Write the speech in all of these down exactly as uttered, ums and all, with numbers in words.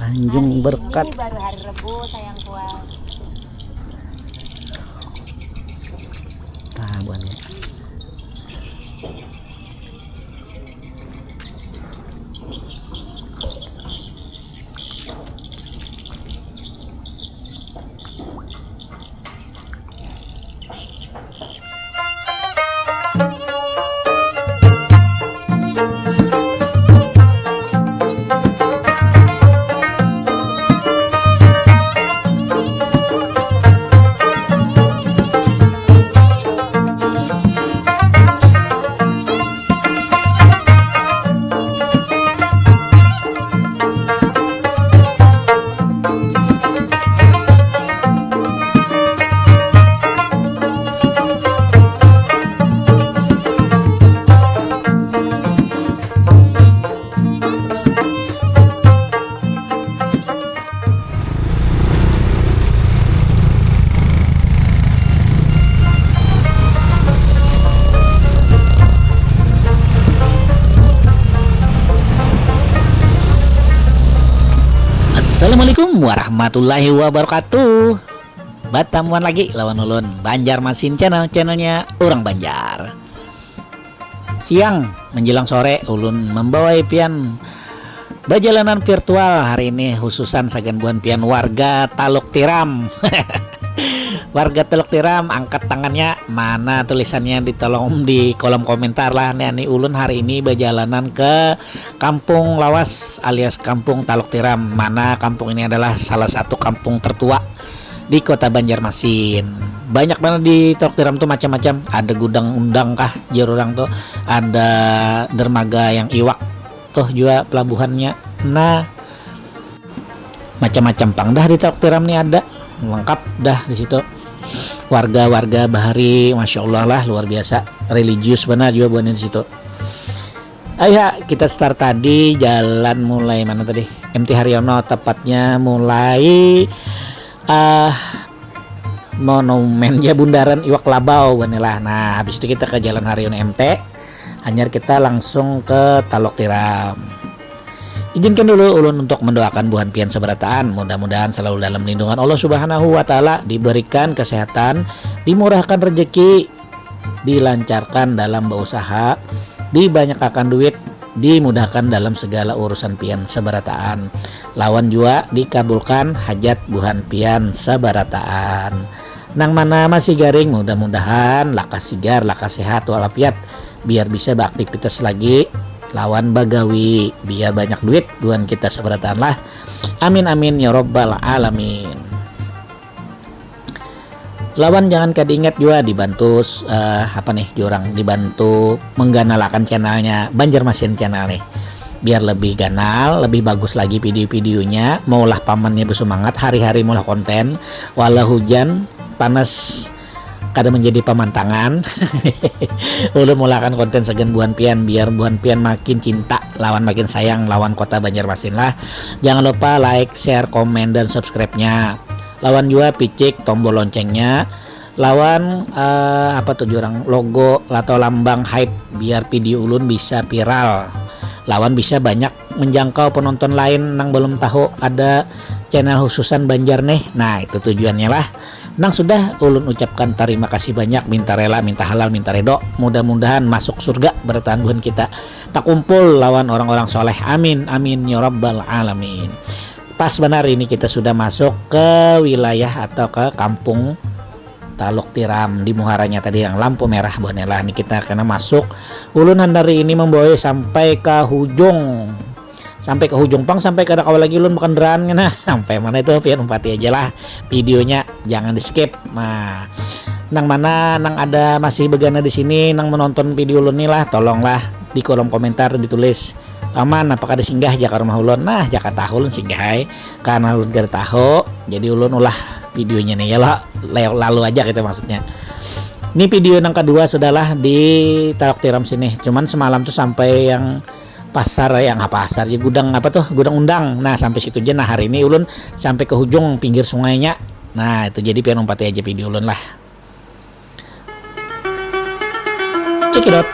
Tanjung Berkat. Ini baru hari Rebo, sayang, kuah. Nah, buahnya. Assalamualaikum warahmatullahi wabarakatuh. Batamuan lagi lawan ulun, Banjarmasin Channel, channelnya orang Banjar. Siang menjelang sore, ulun membawai pian bajalanan virtual hari ini, khususan sagan buhan pian warga Taluk Tiram. Warga Teluk Tiram, angkat tangannya, mana tulisannya, ditolong di kolom komentar lah. Nih, ani ulun hari ini bajalanan ke Kampung Lawas alias Kampung Taluk Tiram, mana kampung ini adalah salah satu kampung tertua di Kota Banjarmasin. Banyak banget di Teluk Tiram tuh macam-macam. Ada gudang undang kah, jar orang tuh. Ada dermaga yang iwak tuh juga pelabuhannya. Nah, macam-macam pang dah di Teluk Tiram nih ada. Lengkap dah di situ. Warga-warga bahari, masya Allah lah, luar biasa. Religius benar juga buahnya di situ. Ayo, kita start tadi, jalan mulai mana tadi? M T Haryono, tepatnya mulai, ah, monumen, ya, bundaran Iwak Labau, buhannya lah. Nah, habis itu kita ke Jalan Haryono M T, hanyar kita langsung ke Taluk Tiram. Izinkan dulu ulun untuk mendoakan buhan pian sabarataan, mudah-mudahan selalu dalam lindungan Allah Subhanahu wa Ta'ala, diberikan kesehatan, dimurahkan rezeki, dilancarkan dalam berusaha, dibanyakakan duit, dimudahkan dalam segala urusan pian sabarataan. Lawan jua dikabulkan hajat buhan pian sabarataan. Nang mana masih garing, mudah-mudahan lakas sigar, lakas sehat walafiat, biar bisa beraktivitas lagi lawan bagawi, biar banyak duit buhan kita sabarataan lah. Amin, amin, ya robbal alamin. Lawan jangan kada ingat jua dibantu, eh, apa nih, jurang, dibantu mengganalakan channelnya Banjarmasin Channel nih, biar lebih ganal, lebih bagus lagi video-videonya. Maulah pamannya bersemangat hari-hari maulah konten, walau hujan, panas, kada menjadi pemantangan. Ulun mulakan konten sagan buhan pian, biar buhan pian makin cinta lawan makin sayang lawan kota Banjarmasin lah. Jangan lupa like, share, komen, dan subscribe-nya. Lawan jua picik tombol loncengnya. Lawan, eh, apa tuh jurang, logo atau lambang hype, biar video ulun bisa viral. Lawan bisa banyak menjangkau penonton lain nang belum tahu ada channel khususan Banjar nih. Nah, itu tujuannya lah. Nang sudah ulun ucapkan tarima kasih banyak, minta rela, minta halal, minta redo. Mudah-mudahan masuk surga berataan buhan kita. Takumpul lawan orang-orang soleh. Amin, amin, ya rabbal alamin. Pas benar ini kita sudah masuk ke wilayah atau ke kampung Taluk Tiram di muharanya tadi yang lampu merah, buhannya lah. Ini kita kena masuk. Ulun handari ini membawa sampai ke hujung. Sampai ke hujung pang, sampai kada kawa lagi ulun bekendaraan kena. Sampai mana itu pian umpati aja lah videonya, jangan di skip. Nah, nang mana nang ada masih begana di sini nang menonton video ulun ni lah, tolonglah di kolom komentar ditulis, "Paman, apa kada singgah ja ka rumah ulun?" Nah, jaka tahu ulun singgah ai, karena ulun kada tahu, jadi ulun ulah videonya nih ya lah, le- lalu aja gitu maksudnya. Ini video yang kedua sudahlah di Taluk Tiram sini. Cuman semalam tuh sampai yang pasar, yang apa pasar ya, gudang apa tuh, gudang undang. Nah, sampai situ aja. Nah, hari ini ulun sampai ke hujung pinggir sungainya. Nah, itu jadi pian umpati aja video ulun lah. Cekidot.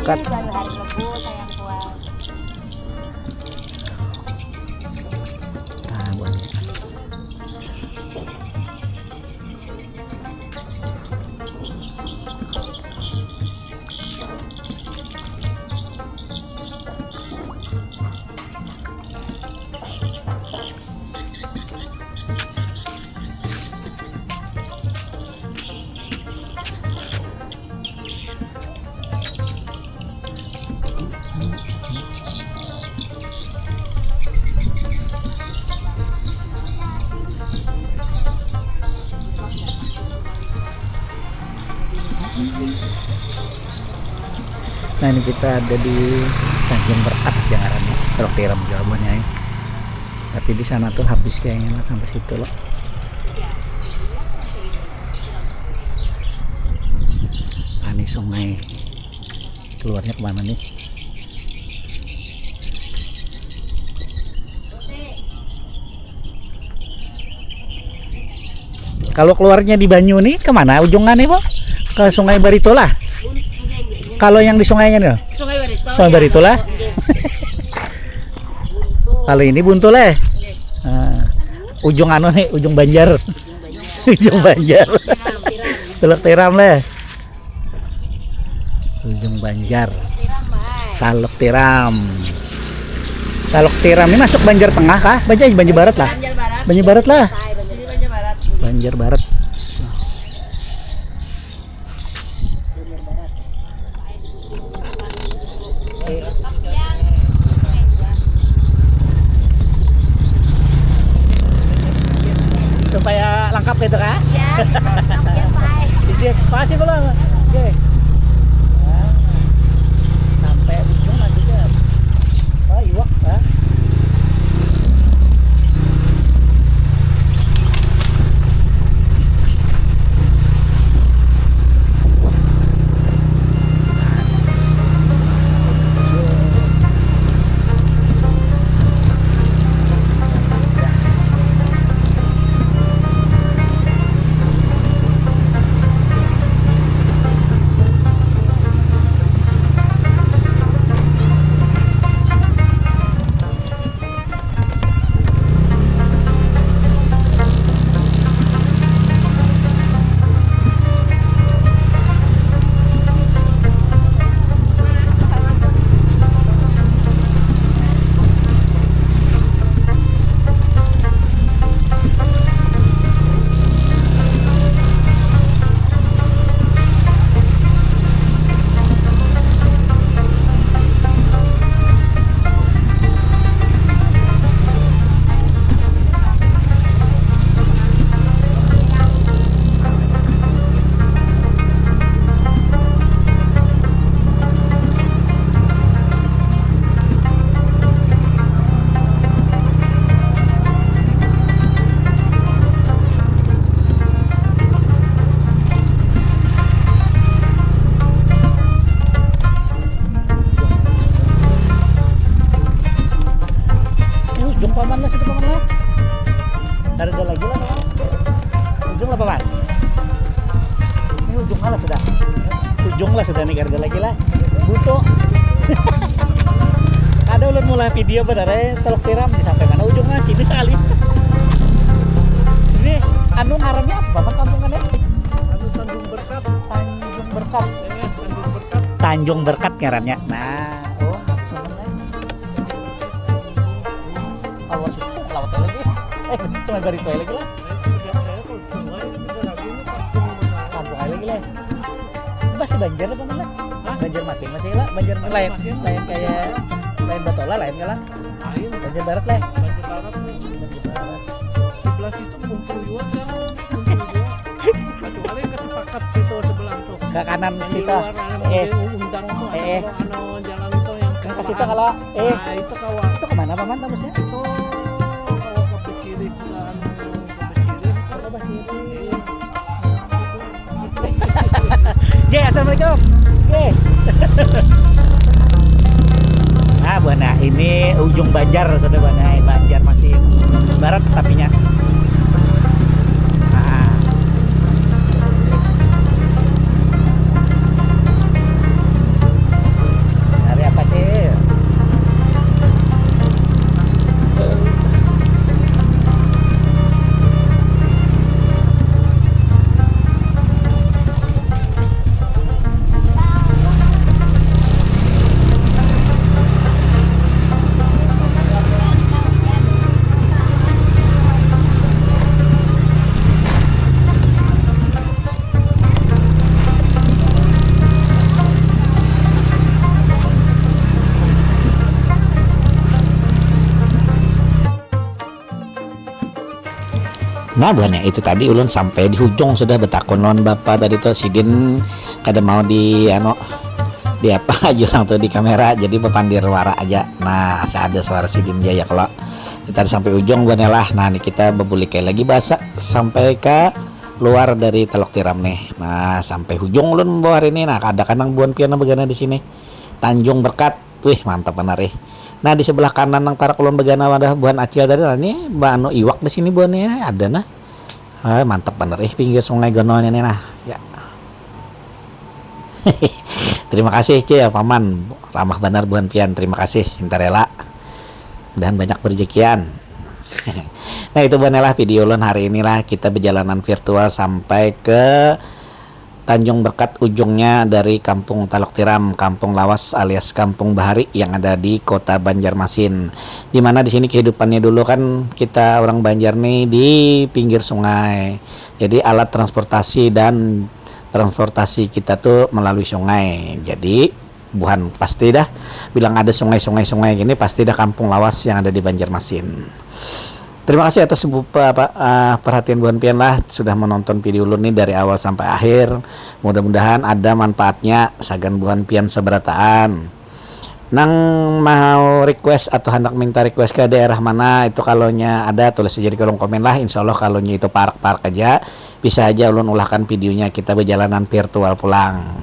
Kat. Ini baru hari Minggu, sayang, kuat. Nah, buat Nah, ini kita ada di Tanjung Berat, yang ngarannya Teluk Tiram, jawabannya, ya. Tapi di sana tuh habis kayaknya lah, sampai situ loh. Ini sungai. Keluarnya kemana nih? Kalau keluarnya di banyu nih, kemana ujungnya nih, Bu? Ke Sungai Barito lah. Kalau yang di sungainya nih, Sungai Barito. Sungai Barito lah. Kalau ini buntu lah. Nah, ujung anu nih, ujung Banjar. Ujung Banjar. Teluk Tiram lah. Ujung Banjar. Taluk Tiram. Taluk Tiram ini masuk Banjar Tengah kah? Banjar, Banjar Barat lah. Banjar Barat. Banjar Barat lah. Ini Banjar Barat. Banjar Barat. Supaya lengkap gitu kah? Ya, lengkap ya, Pak. Iya, pasti belum. Oke. Nah, sampai ujung lagi, Jar. Oh, iwak, Pak. Ini ujung paman lah, sudah paman lah. Kada ada lagi lah, paman. Ujung lah, paman. Ini ujung lah sudah. Ujung lah sudah nih, kada ada lagi lah. Butuh. Ada ulun mulai video benar, eh, Teluk Tiram, di sampai mana ujungnya? Sini sekali. Ini anu ngarannya apa, paman, kampungannya? Anu, Tanjung Berkat. Tanjung Berkat. Eh, Tanjung Berkat. Tanjung Berkat ngarannya. Nah, oh, langsung aja. Awas, lawat lagi. Eh, Sungai Barito lagi lah. Kampung aja lagi lah. Masih Banjar apa mana? Hah? Banjarmasin masih lah. Banjar lain, Banjarmasin. Lain kayak, lain Batola, lain kalah. Lain. Banjar Barat lah. Banjar Barat nih. Banjar Barat. Sebelah situ muncul juga kan. Muncul juga. Kecuali ke sepakat situ sebelah tuh. Ke kanan. Yang di situ. Luar, ada eh. Undang tuh, ada eh. Anu jalan tuh yang ke situ kalau eh. Nah, itu kawan. Itu kemana, paman, tembusnya? Itu kalau ke Becirih, ke anu, ke Becirih. Apa sih? Iya. Oke, assalamualaikum. Oke. Nah, buana ini ujung Banjar, sudah, buana Banjarmasin Barat tapinya. Nah. Nah, buhannya itu tadi ulun sampai di hujung sudah betakun lawan bapa tadi tuh, sidin kada mau di anu, di apa aja orang tuh di kamera, jadi bepandir wara aja. Nah, ada suara sidin aja ya kalau kita sampai ujung buhannya lah. Nah, ini kita bebulik lagi bahasa sampai ke luar dari Telok Tiram nih. Nah, sampai hujung ulun bawa hari ini. Nah, ada kan nang buhan pian nang begana di sini. Tanjung Berkat. Wih, mantap benar ih. Nah, di sebelah kanan nang parak ulun begana wadah buhan acil tadi, nah, ini anu iwak di sini buhannya ada nah. Ah, mantap benar ih pinggir sungai gonolnya nih nah. Ya. Terima kasih Cil, Paman. Ramah benar buhan pian. Terima kasih, Intarela. Mudahan banyak berjekian. Nah, itu buhannya lah video ulun hari inilah kita berjalanan virtual sampai ke Tanjung Berkat, ujungnya dari Kampung Talok Tiram, Kampung Lawas alias Kampung Bahari yang ada di Kota Banjarmasin. Di mana di sini kehidupannya dulu kan kita orang Banjar nih di pinggir sungai. Jadi alat transportasi dan transportasi kita tuh melalui sungai. Jadi buhan pasti dah bilang ada sungai-sungai sungai gini pasti dah Kampung Lawas yang ada di Banjarmasin. Terima kasih atas apa, uh, perhatian buhan pian lah sudah menonton video ulun nih dari awal sampai akhir. Mudah-mudahan ada manfaatnya sagan buhan pian seberataan. Nang mau request atau hendak minta request ke daerah mana itu kalau nya ada tulis aja di kolom komen lah. Insya Allah kalau nya itu parak-parak aja bisa aja ulun ulahkan videonya kita berjalanan virtual pulang.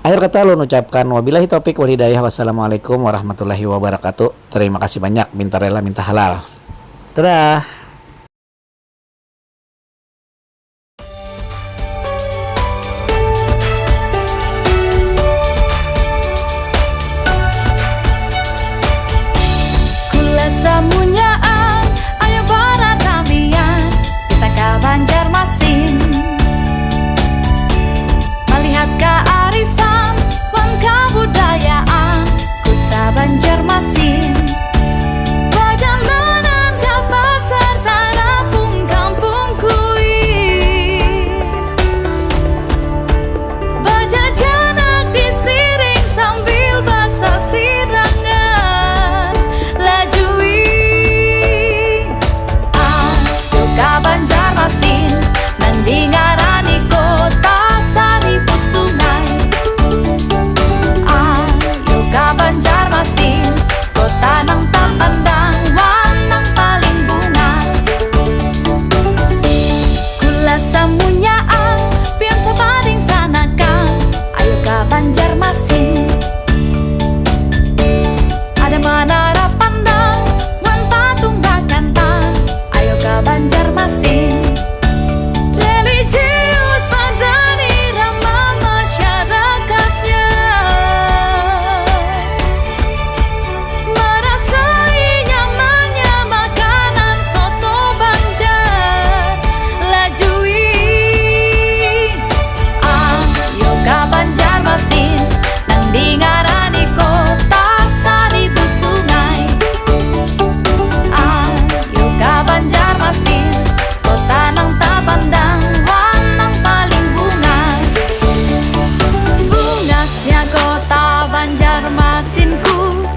Akhir kata ulun ucapkan wabillahi taufik wal hidayah. Wassalamualaikum warahmatullahi wabarakatuh. Terima kasih banyak, minta rela minta halal. Dadah. Kula samunyaan, ayo baratamian, kita ka Banjarmasin. Malihat kaarifan wan kabudayaan Kuta Banjarmasin. Bajalanan ka pasar tarapung Kampung Kuir. Bajajanak di siring sambil basasidangan. Lajui. Ayo ka Banjarmasin, nang dingarani Kota Saribu Sungai. Ayo ka Banjarmasin, kota nang tapandang wan nang paling bungas. Kula samunyaan, pian sabadingsanakan, ayo ka Banjarmasin. Ada manara pandang wan patung bakantang, ayo ka Banjarmasin. Religius pada irama masyarakatnya. Marasai nyamannya makanan soto Banjar. Lajui. Ayo ka Banjarmasin, nang dingarani Kota Saribu Sungai. Ayo ka Banjarmasin, kota nang tapandang wan nang paling bungas. Bungasnya Kota Banjarmasinku,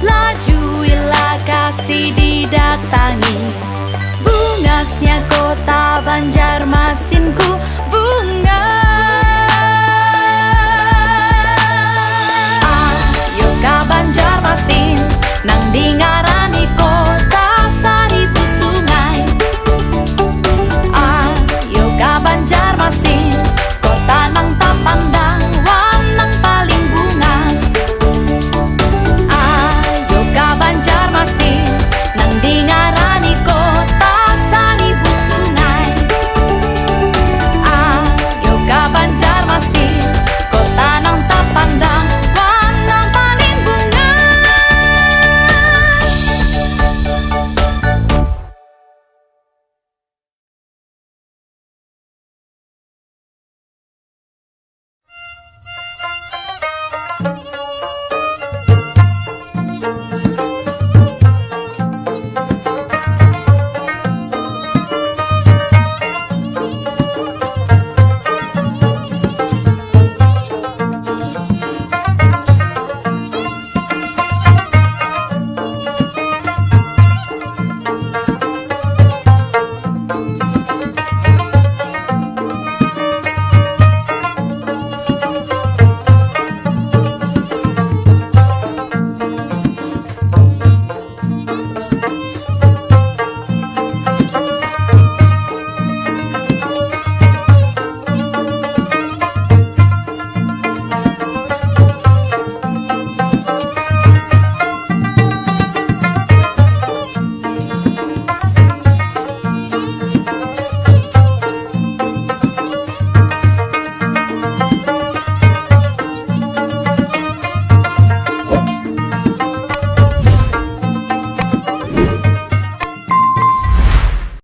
lajuilah kasi didatangi. Bungasnya Kota Banjar